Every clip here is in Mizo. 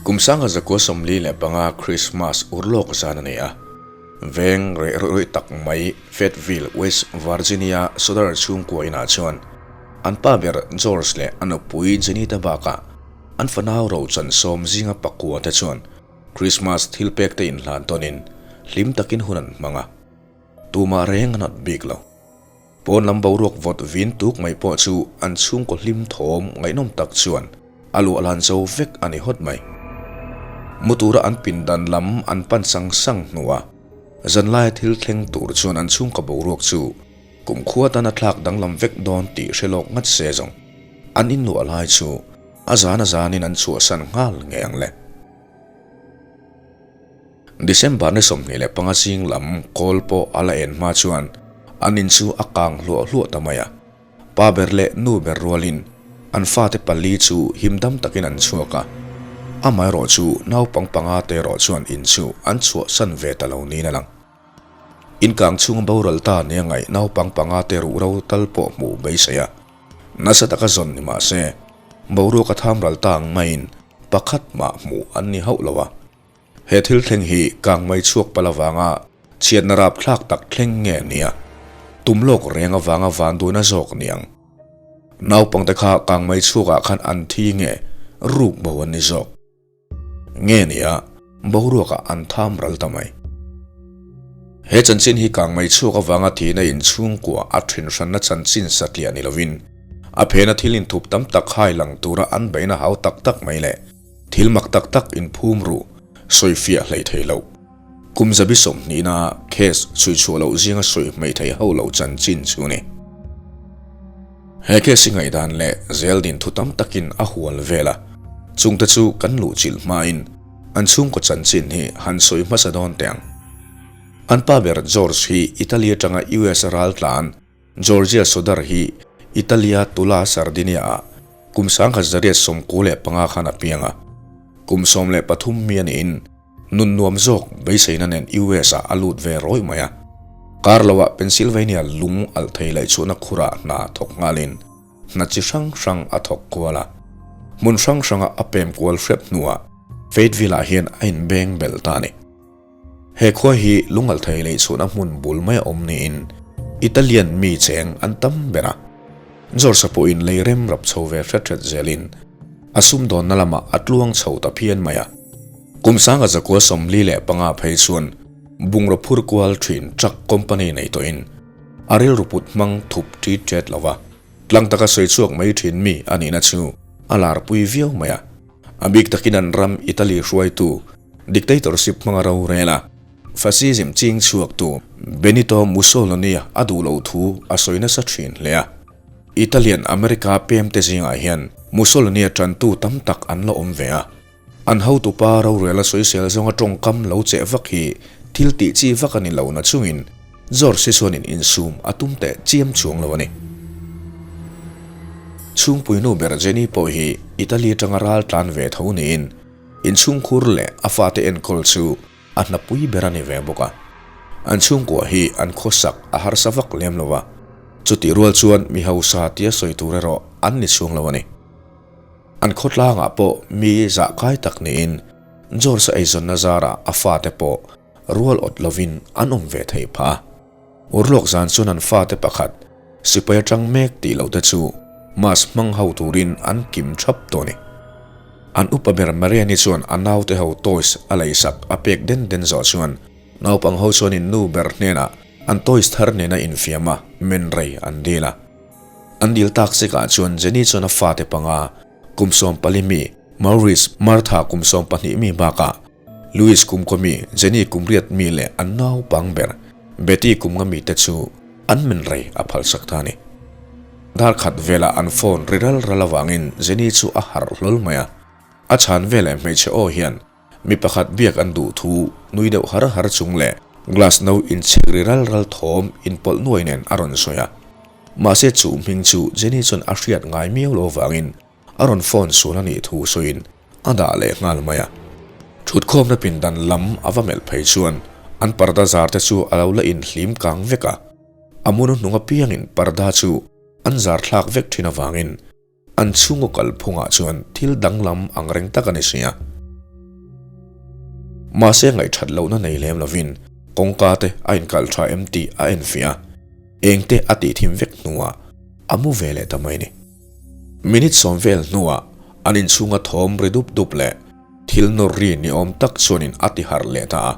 Kum 1945 Krismas urlawk zan a ni a. Veng reh rawih rawih tak mai Fayetteville, West Virginia Sodar chhungkua inah chuan an pa ber George leh a nupui Jenny te bakah an fanau rochan sawm zinga pakua te chuan Krismas thilpek te inhlan tawnin hlim takin hun an hmang a. Tumah reng an at bik lo. Pawn lam boruak vawt vin tuk mai pawh chu an chhungkaw hlim thawm ngaihnawm tak chuan a luah lan zo vek a ni hawt mai. Mu tura an pindan lam an pan sang sang hnuah zanlaia thil thleng tur chuan an chhungkaw boruak chu kumkhua tan a thlak danglam vek dawn tih hre lawk ngat se zawng an inluah lai chu a zan a zanin an chhuahsan nghal ngei ang le. December ni 25 zing lam kawl pawh a la en hma chuan an in chu a kang hluah hluah ta mai a. Pa ber leh nu ber rualin an fate pali chu him dam takin an chhuak a. Amaherawh chu naupang panga te erawh chuan in chu an chhuahsan ve ta lo niin a lang. In kang chhunga boral ta nia ngaih naupang panga te ruhro tal pawh hmuh beisei a. Nasa taka zawn ni mah se, boruak a tham ral ta ang maiin pakhat mah hmuh an ni hauh lo a. He thil thleng hi kang mai chhuak pal avanga chhiatna rapthlak tak thleng nge nia, tum lawk reng avanga van duhna zawk niang. Naupangte kha kang mai chhuakah khan an thi nge ruk bo an ni zawk. Nge nia, boruakah an tham ral ta mai. He chanchin hi kang mai chhuak avanga thihna inchhungkua a then hranna chanchin satliah ni lovin, a phena thil inthup tam tak hai lang tura an beihna hau tak tak mai leh thil mak tak tak inphum ru sawifiah hlei thei lo. Kum zabi sawmhnihna case chhuichhuah loh zinga sawi hmei thei ho lo chanchin chu ni. He case hi ngaihdan leh zeldin thu tam takin a hual vel a, chungte chu kan luhchilh hmain an chhungkaw chanchin hi han sawi hmasa dawn teh ang. An pa ber George hi Italy atanga US ral tlan Georgia Sodar hi Italy-a Tula Sardinia-ah kum 1995 khan a piang a, kum 13 mi a niin Nun nuam zawk beiseina nen US ah a lut ve rawih mai a. Kar loah Pennsylvania lung alh thei laih chhuahna khurah hna thawk nghalin hna chi hrang hrang a thawk kual a. Hmun hrang hranga a pem kual hrep hnuah Fayetteville ah hian a inbeng belh ta a ni. He khua hi lung alh thei laih chhuahna hmun bul mai a awm niin Italian mi cheng an tam ber a. George-a pawhin lei rem rap chho ve hret hret zelin a sumdawnna lamah a tluang chho ta phian mai a. Kum 1945 phei chuan bungraw phur kual thin truck company nei tawhin a rilru put hmang thup ṭit ṭet lo va, tlang taka sawi chhuak mai thin mi a nihna chu a larpui viau mai a. A bik takin an ram Italy hruaitu dictatorship hmanga rorel a, fascism ching chhuaktu Benito Mussolini a duh loh thu a sawi nasa thin hle a. Italian America pemte zingah hian Mussolini-a tantu tam tak an la awm ve a. An hotupa rorel a sawisel zawnga tawngkam lo cheh vak hi thil tih chi vak a ni lo na chungin George hi chuanin insum a tum teh chiam chuang lo a ni. Chhungpui nu ber Jenny pawh hi Italy atanga ral tlan ve tho niin inchhungkhur leh a fate enkawl chu a hnapui ber a ni ve bawk a. An chhungkua hi an khawsak a harsa vak lem lo a, chutih rual chuan mi hausa tia sawi tur erawh an ni chhuang lo a ni. An khawtlangah pawh mi zahkai tak niin George-a eizawnna zarah a fate pawh rual awt lovin an awm ve thei phah a. Urlawk zan chuan an fate pakhat sipai atang mek tih loh te chu Mass hmang ho turin an kim thap tawh a ni. An upa ber Mariani chuan a naute ho toys a leisak a pek den den zawh chuan naupang ho chuan in nu ber hnenah an toys thar nena infiam a men rei an dil a. An dil tak zikah chuan Jenny chuan a fate panga kum 14 mi, Maurice, Martha kum 12 mi bakah Louis kum kaw mi, Jenny kum riat mi leh an naupang ber Betty kum nga mite chu an men rei a phalsak ta a ni. Dar khat velah an phone ri ral ral avangin Jenny chu a harh hlawl mai a. A chhan veleh hmeichhe aw hian Mi pakhat biak an duh thu nui deuh har har chung leh glass no inchhek ri ral ral thawm inpawlh nuai nen a rawn sawi a. Mahse chu hming chu Jenny chuan a hriat ngai miau lo vangin a rawn phone sual a nih thu sawiin a dah leh nghal mai a. Thutkhawmna pindan lam a va melh phei chuan an parda zar te chu a lo la inhlim kang vek a. A mun hnung apiangin parda chu an zar thlak vek thin avangin An chhungaw kalphungah chuan thil danglam ang reng tak a ni si a. Mahse ngaihthat lohna nei lem lovin kawngka te a inkalh tha em tih a enfiah a, eng te a tih thim vek hnuah a mu ve leh ta mai ni. Minute sawm vel hnuah an inchhunga thawm ri dup dup leh thil nawr ri ni awm tak chuanin a ti harh leh ta a.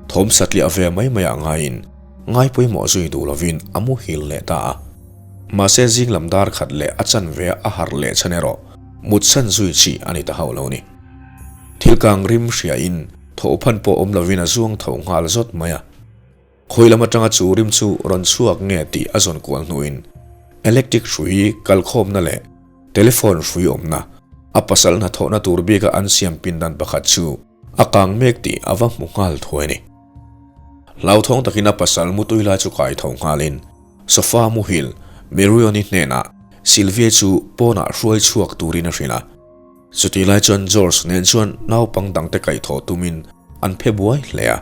Thawm satliah ve mai mai ah ngaiin ngai pawimawh zui duh lovin a muhil leh ta a. Mahse zing lam dar khat leh a chanve a harh leh chhan erawh mutsan zui chi a ni ta hauh lo ni. Thil kang rim hriain thawhphan pawh awm lovin a zuang tho nghal zawt mai a. Khawi lam atanga chu rim chu rawn chhuak nge tih a zawn kual hnuin electric hrui kalkhawmna leh telephone hrui awmna a pasal hnathawhna tur bika an siam pindan pakhat chu a kang mek tih a va hmu nghal thuai a ni. Hlauthawng takin a pasal mutui lai chu kai tho nghalin sofa muhil Merion-i hnenah Sylvia chu pawnah hruai chhuak turin a hrilh a. Chutih lai chuan George nen chuan naupang dangte kaihthawh tumin an phe buai hle a.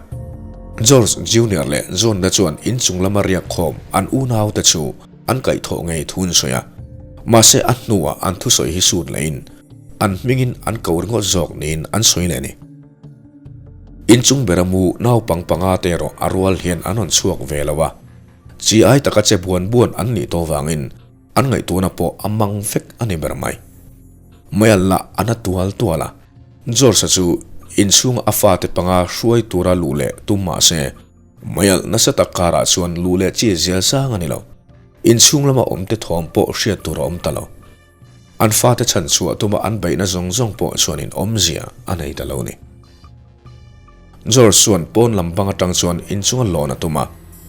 George Junior leh John te chuan inchung lama riak khawm an unaute chu an kaihthawh ngei thu an sawi a. Mahse a hnuah an thusawi hi sut lehin an hmingin an ko ringawt zawk niin an sawi leh a ni. Inchung bera mu naupang panga te erawh a rual hian an rawn chhuak ve lo a. Chi ai taka che buan buan an nih tawh vangin An ngaihtuahna pawh a mang vek a ni ber mai. Maial lah a na tual tual a. George-a chu inchhunga a fate panga hruai tura luh leh tum mah se, maial nasa tak karah chuan luh leh chi zial sang a ni lo. Inchhung lama awmte thawm pawh hriat tur a awm ta lo. An fate chhan chhuah tuma an beihna zawng zawng pawh chuanin awmzia a nei ta lo ni. George chuan pawn lam bang atang chuan inchunga lawn a tum a,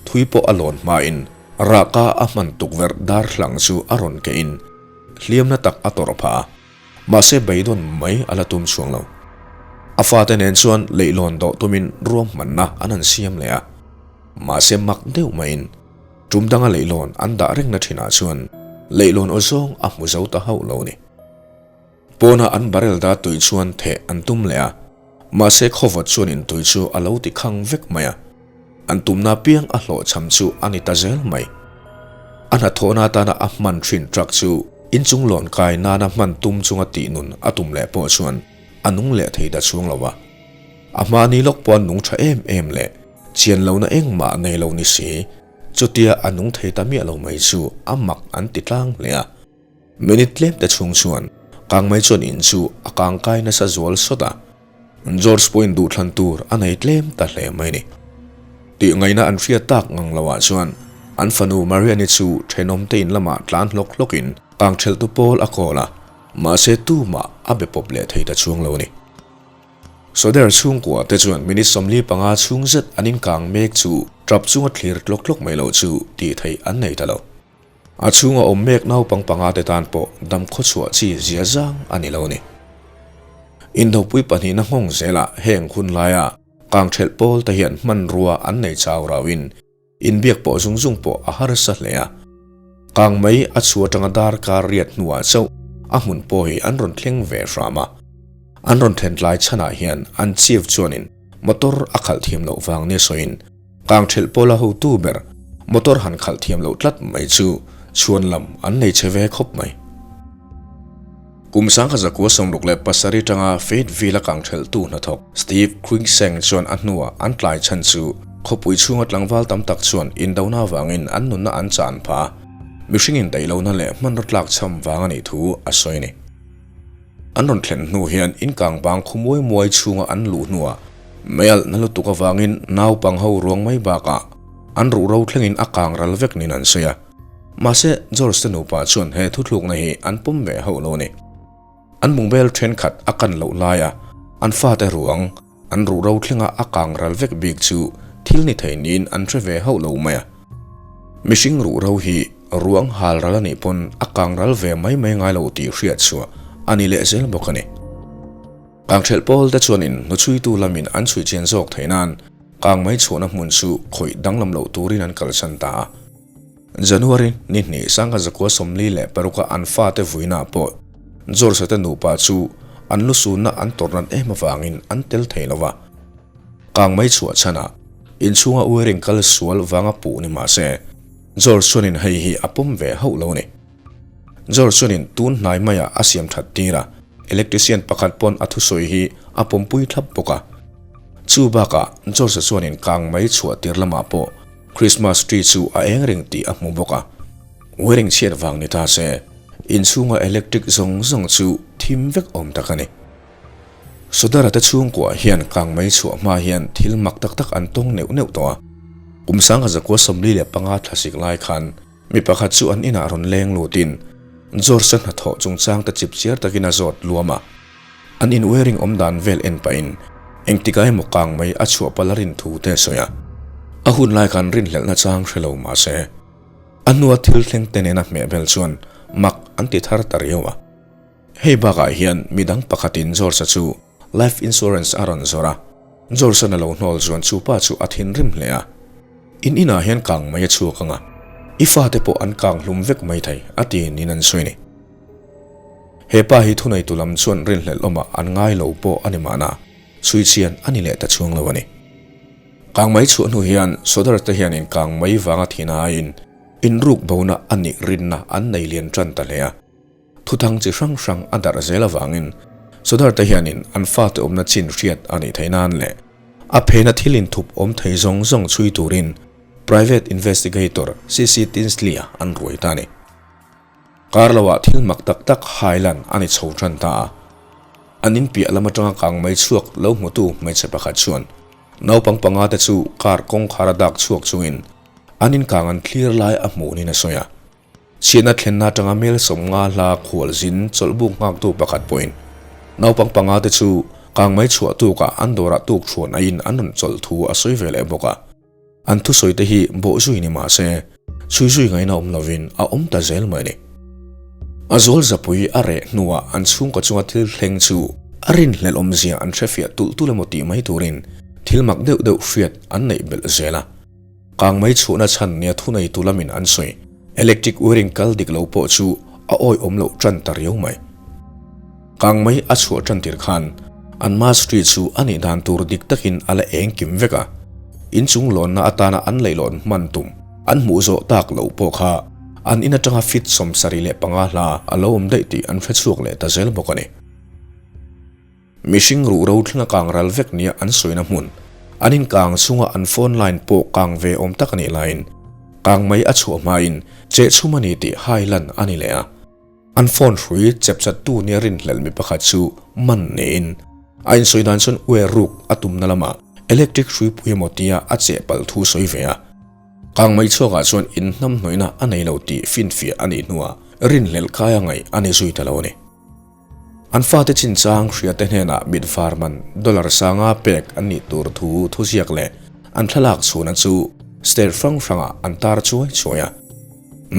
thui pawh a lawn hmain Rahka a hman tukverh darthlang chu a rawn kehin hliamna tak a tawrh phah a, mahse beidawn mai a la tum chhuang lo. A fate nen chuan leihlawn dawh tumin ruahmanna an han siam leh a, mahse mak deuh maiin tum danga leihlawn an dah rengna thinah chuan leihlawn aw zawng a hmu zo ta hauh lo a ni. Pawnah an barrel dah tui chuan theh an tum leh a, mahse khawvawt chuan in tui chu a lo ti khang vek mai a, an tumna piang a hlawhchham chu a ni ta zel mai. A hnathawhna atana a hman thin truck chu inchung lawn kai nana hman tum chunga tih nun a tum leh pawh chuan a nung leh thei ta chhung lo a. A hmani lawk pawh an nung tha em em leh chian lohna engmah nei lo ni si, chutia a nung thei ta miah lo mai chu a mak an ti tlang hle a. Minute tlem te chhung chuan Kangmei chuan in chu a kangkai nasa zual sawt a, George pawhin duhthlan tur a nei tlem ta hle mai ni. Tih ngaihna an hriat tak ngang loah chuan an fanu Mariani chu thenawm te in lamah tlan hlawk hlawkin kangthelhtu pawl a kawl a, mahse tumah a be pawp leh thei ta chuang lo a ni. Soder chhungkua te chuan minute 45 chhung zet an inkang mek chu tap chunga thlir tlawk tlawk mai loh chu tih theih an nei ta lo. A chhunga awm mek naupang panga te tan pawh dam khawchhuah chi zia zang a ni lo a ni. Indopui pahnihna nghawng zelah heng hun laia kangthelh pawl te hian hmanrua an nei chau rauhin inbiak pawh zung zung pawh a harsa hle a. Kang mai a chhu atanga darkar riat hnuah chauh a hmun pawh hi an rawn thleng ve hram a. An rawn thlen tlai chhanah hian an chief chuanin motor a khalh thiam loh vang nia sawiin Kangthelh pawla hotu ber motor han khalh thiam loh tlat mai chu chhuan lam an nei che ve khawp mai. Kum 1967 tanga Fayetteville-a kangthelhtu hnathawk Steve Cruikshank chuan a hnuah an tlai chhan chu khawpui chhunga tlangval tam tak chuan indona avangin an nunna an chan phah a, mihring indaihlohna leh hmanraw tlak chham vang a nih thu a sawi a ni. An rawn thlen hnu hian in kang bang khu muai muai chhunga an luh hnuah mei alh na lutuk avangin naupang ho ruang mai bakah an ruh ro thlengin a kang ral vek niin an sawi a. Mahse, George te nupa chuan he thuthlukna hi an pawm ve hauh lo a ni. An bungbel thenkhat a kan loh laia an fate ruang An ruh ro thlenga a kang ral vek bik chu thil ni thei niin an hre ve hauh lo mai a. Mihring ruh ro hi ruang hal ral a nih pawn a kang ral ve mai mai ngai lo tih hriat chhuah a ni leh zel bawk a ni. Kangthelh pawl te chuanin hnuchhuitu lamin an chhui chian zawk theih nan kang mai chhuahna hmun chu khawih danglam loh turin an kalsan ta a. January ni hnih 1946 a an fate vuina pawh George-a te nupa chu an lusunna an tawrhnat em avangin an tel thei lo va. Kang mai chhuah chhanah inchhunga wiring kal sual vanga puh ni mah se, George chuanin hei hi a pawm ve hauh lo a ni. George chuanin tun hnai maiah a siam that tir a, electrician pakhat pawn a thusawi hi a pawmpui thlap bawk a. Chu bakah George-a chuanin kang mai chhuah tir lamah pawh Christmas tree chu a eng reng tih a hmu bawk a. Wiring chhiat vang ni ta se, inchhunga electric zawng zawng chu thim vek awm tak a ni. Sodara te chhungkuah hian kang mai chhuah hma hian thil mak tak tak an tawng neuh neuh tawh a. Kum sangha zakua 45 thlasik lai khan mi pakhat chu an inah rawn leng lutin George-a hnathawh chungchang te chip chiar takin a zawt luam a. An in wiring awm dan vel en pahin engtikah emaw kang mai a chhuah palh a rin thu te a sawi a. A hun lai khan rinhlelhna chang hre lo mahse a hnua thil thleng te nena hmehbel chuan mak an ti thar ta riau a. Hei bakah hian midang pakhatin George-a chu life insurance a rawn zawrh a, George-a'n a lo hnawl chuan chu pa chu a thinrim hle a. In inah hian kang mai a chhuak ang a, i fate pawh an kang hlum vek mai thei, a ti niin an sawi a ni. He pa hi thuneitu lam chuan rinhlelh awmah an ngai lo pawh a ni mahna, chhui chian a ni leh ta chuang lo a ni. Kang mai chhuah hnu hian Sodar te hianin kang mai vanga thihna aiin inruk bona a nih rinna an nei lian tan ta hle a. Thuthang chi hrang hrang a darh zel avangin Sodar te hianin an fate awmna chin hriat a nih theih nan leh a phena thil inthup awm thei zawng zawng chhui turin Private Investigator CC Tinsley-a an ruai ta a ni. Kar loah thil mak tak tak hailan a ni chho tan ta a. An in piah lam atanga kang mai chhuak lo hmutu hmeichhe pakhat chuan naupang panga te chu car kawngkhar a dak chhuak chungin an in kang an thlir lai a hmuh niin a sawi a. Chhiatna thlenna atanga mel sawmnga hla khualzin chawlhbuk nghaktu pakhat pawhin naupang panga te chu kang mai chhuah tukah an dawrah tuk hruan aiin an rawn chawlh thu a sawi ve leh bawk a. An thusawi te hi bawh zui ni mah se, chhui zui ngaihna awm lovin a awm ta zel mai a ni. A zawl zapui a reh hnuah an chhungkaw chunga thil thleng chu a rinhlelh awmzia an hrefiah tulh tulh emaw tih mai turin thil mak deuh deuh hriat an neih belh zel a. Kang mai chhuahna chhan nia thuneitu lamin an sawi. Electric wiring kal dik lo pawh chu a awihawm loh tan ta riau mai. Kang mai a chhuah tan tir khan an mastri chu a nih dan tur dik takin a la eng kim vek a, inchung lawnna atana an leihlawn hman tum an hmuh zawh tak loh pawh kha an in atanga fit 75 hla a lo awm daih tih an hre chhuak leh ta zel bawk a ni. Mihring ruh ro thlenga kang ral vek nia an sawina hmun, an inkang chhunga an phone line pawh kang ve awm tak a nih laiin kang mai a chhuah hmain chehchhum a ni tih hai lan a ni leh a. An phone hrui chepchattu nia rinhlelh mi pakhat chu man niin a insawi dan chuan uer ruk a tumna lamah electric hruipui emaw tia a cheh palh thu sawi ve a. Kang mai chhuakah chuan inhnamhnawihna a nei lo tih finfiah a nih hnuah rinhlelh kaia ngaih a ni zui ta lo a ni. An fate chinchang hriate hnenah mit var man dollar sanga pek an nih tur thu thuziak leh an thlalak chhuna chu state hrang hrangah an tar chuai chuai a.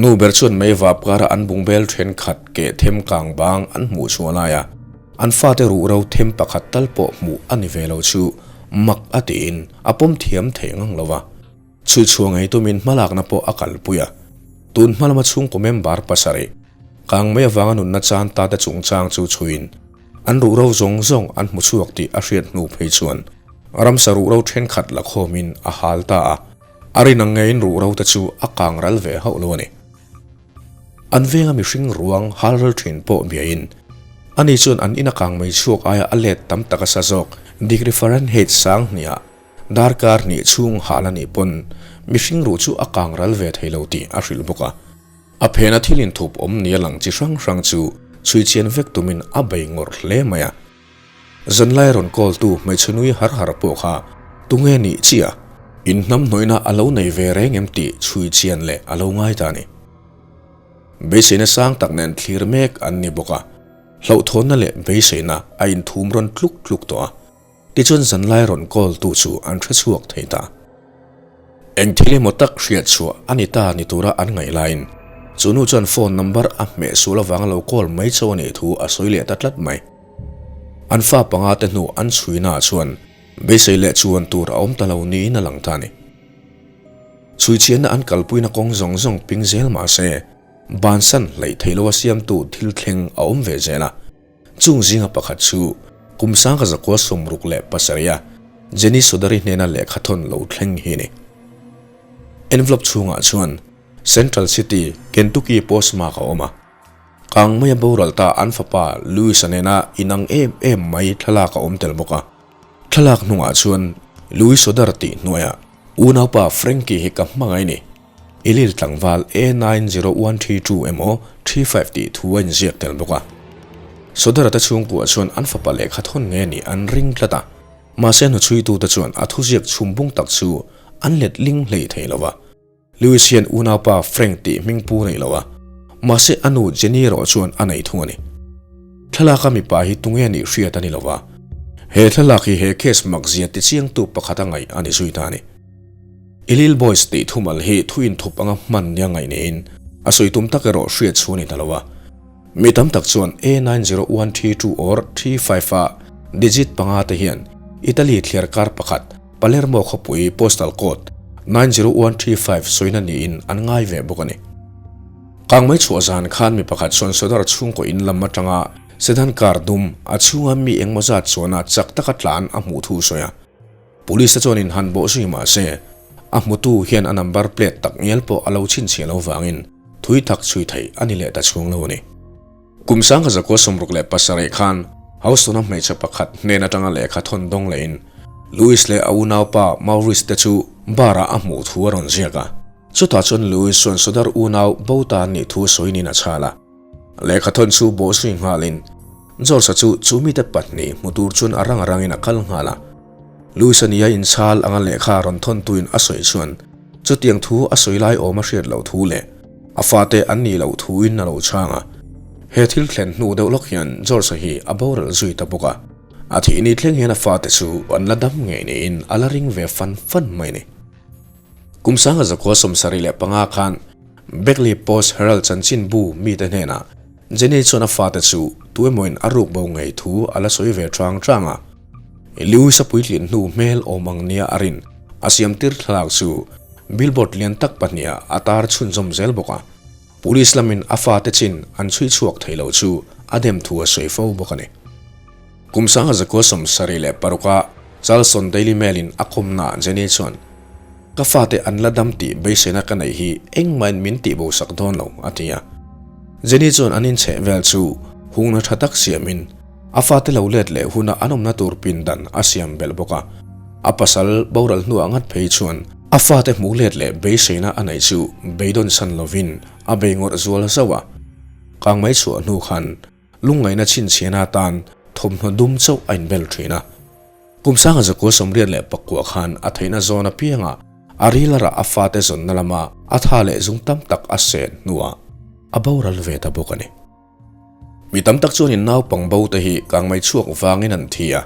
Nu ber chuan mei vap kara an bungbel thenkhat keh them kang bang an hmuh chhuah lai a, an fate ruhro them pakhat tal pawh hmuh a ni ve lo chu mak a tiin a pawm thiam thei ngang lo va. Chhuichhuah ngei tumin hmalakna pawh a kalpui a, tun hma lama chhungkaw member pasarih, kang mai avanga nunna chan ta te chungchang chu chhuiin an ruhro zawng zawng an hmu chhuak tih a hriat hnu phei chuan ramsa ruhro thenkhat la khawmin a hal ta a, a rin ang ngeiin ruhro te chu a kang ral ve hauh lo a ni. An venga mihring ruang hal ral thin pawh biain ani chuan an ina kang mai chhuak aia a let tam tak a sa zawk degree Fahrenheit sang hniah Darkar hnih chhung hal a nih pawn mihring ruh chu a kang ral ve thei lo tih a hrilh bawk a. A phena thil inthup awm nia lang chi hrang hrang chu chhui chian vek tumin a bei ngawrh hle mai a. Zanlai rawn call tu hmeichhe nui har har pawh kha tunge nih chiah inhnamhnawihna a lo nei ve reng em tih chhui chian leh a lo ngai ta a ni. Beiseina sang tak nen thlir mek an ni bawk a, hlauhthawnna leh beiseina a inthum rawn tluk tluk tawh a. Tichuan zanlai rawn call tu chu an hre chhuak thei ta. Eng thil emaw tak hriat chhuah a ni ta ni tura an ngaih laiin chu nu chuan phone number a hmeh sual avanga lo call mai chauh a nih thu a sawi leh ta tlat mai. An fa panga te hnu an chhuina ah chuan beisei leh chuan tur a awm ta lo niin a lang ta a ni. Chhuichhiatna an kalpuina kawng zawng zawng ping zel mah se bansan hleih theih loa siamtu thil thleng a awm ve zel a. Chung zinga pakhat chu kum sangka zakua 67 a Jenny Sodari hnena lehkha thawn lo thleng hi a ni. Envelope chhungah chuan Central City, Kentucky postmark a awm a. Kang maia boral ta an fapa Louis-a nena inang em em mai thlalak a awm tel bawk a. Thlalak hnungah chuan Louis Sodar tih hnuaiah unaupa Frankie hi ka hmangaih ni. Elil tlangval A 90132 emaw 35 tih thu a inziak tel bawk a. Sodara te chhungkua chuan an fapa lehkha thawn nge nih an ring tlat a. Mahse hnuchhuitute chuan a thuziak chhum bung tak chu an let ling hlei thei lo va. Lewis hian unaupa Frank tih hming pu nei lo a, mahse a nu Jenny erawh chuan a nei thung a ni. Thlalaka mipa hi tunge nih hriat a ni lo va, he thlalak hi he case makzia tichiangtu pakhat a ngaih a ni zui ta a ni. Elil Boys tih thumal hi thu inthup anga hman nia ngaih niin a sawi tum tak erawh hriat chu a ni ta lo a. Mi tam tak chuan A 90132 or 35 a digit panga te hian Italy thliar kar pakhat Palermo khawpui postal code 90135 sawina niin an ngai ve bawk a ni. Kangmei chhuah zan khan mi pakhat chuan Sodar chhungkaw in lam atanga sedan car dum a chhunga mi engmaw zat chuana chak taka tlan a hmuh thu sawi a. Police te chuan in han bawh zui mah se, a hmutu hian a number plate tak ngial pawh a lo chhinchhiah lo vangin thui tak chhui theih a ni leh ta chhung lo a ni. Kum sangha zakua 67 khan Houston-a hmeichhe pakhat hnen atanga lehkha thawn dawng lehin Louis leh a unaupa Maurice te chu bar-ah a hmuh thu a rawn ziak a. Chutah chuan Louis chuan Sodar unau bo ta an nih thu sawiin a chhal a. Lehkha thawn chu bawh zui nghalin George-a chu chu mite pahnih hmu tur chuan a rang a rangin a kal nghal a. Louis-a nia inchhal anga lehkha rawn thawntuin a sawi chuan chutiang thu a sawi lai awm a hriat loh thu leh a fate an nih loh thuin a lo chhang a. He thil thlen hnu deuh lawk hian George-a hi a boral zui ta bawk a. A thih ni thleng hian a fate chu an la dam ngei niin a la ring ve fan fan mai a ni. Kum sanga zakua 75 khan Beckley Post Herald chanchinbu mite hnenah Jenny chuan a fate chu tuemawin a ruk bo ngei thu a la sawi ve chang chang a. Lewis a puitlin hnu hmel awm ang nia a rin a siam tir thlalak chu billboard lian tak pahniha a tar chhunzawm zel bawk a. Police lamin a fate chin an chhui chhuak thei lo chu a dem thu a sawi fo bawk a ni. Kum sanga zakua 76 a Charleston Daily Mail in a kawmna Jenny chuan, Ka fate an la dam tih beiseina ka neih hi engmahin min tih bo sak dawn lo, a ti a. Jenny chuan an inchheh vel chu hungna tha tak siamin a fate lo let leh huna an awmna tur pindan a siam belh bawk a. A pasal boral hnuah ngat phei chuan a fate hmuh let leh beiseina a neih chu beidawn san lovin a bei ngawrh zual zauh a. Kangmei chhuah hnu khan Lungngaihna chhinchhiahna atan thawmhnaw dum chauh a inbel thin a. Kum sanga zakua 84 khan a theihna zawn apianga a ril a rah a fate zawnna lama a tha leh zung tam tak a sen hnuah a boral ve ta bawk a ni. Mi tam tak chuanin naupang bo te hi kangmei chhuak vangin an thi a,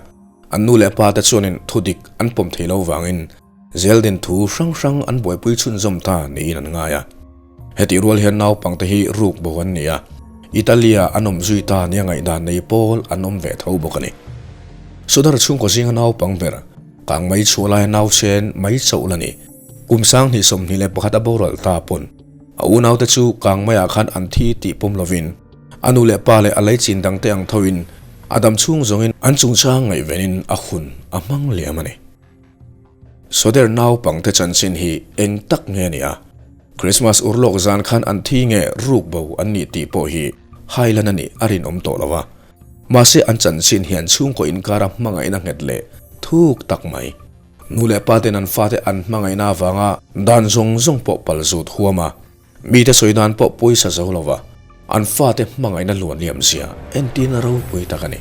an nu leh pa te chuanin thudik an pawm thei lo vangin Zeldin thu hrang hrang an buaipui chhunzawm ta niin an ngai a. Hetih rual hian naupangte hi ruk bo an ni a, Italy-a an awm zui ta nia ngaihdan nei pawl an awm ve tho bawk a ni. Sudar chhungkaw zinga naupang ber, kang mai chhuah laia nausen mai chauh la ni. Kum 2021 a boral ta pawn a unaute chu kang maiah khan an thi tih pawm lovin a nu leh pa leh a leichin dangte ang thoin a dam chhung zawngin an chungchang ngaihvenin a hun a hmang liam a ni. Soder naupangte chanchin hi eng tak nge ni a? Christmas urlawk zan khan an thi nge ruk bo an nih tih pawh hi hailan a nih a rinawm tawh lo a. Mahse an chanchin hian chhungkaw inkara hmangaihna nghet leh thuk tak mai. Nu leh pa ten an fate an hmangaihna avanga dan zawng zawng pawh pal zut huam a, mite sawi dan pawh pawisa zo lo va, an fate hmangaihna luan liam zia entirna ropui tak a ni.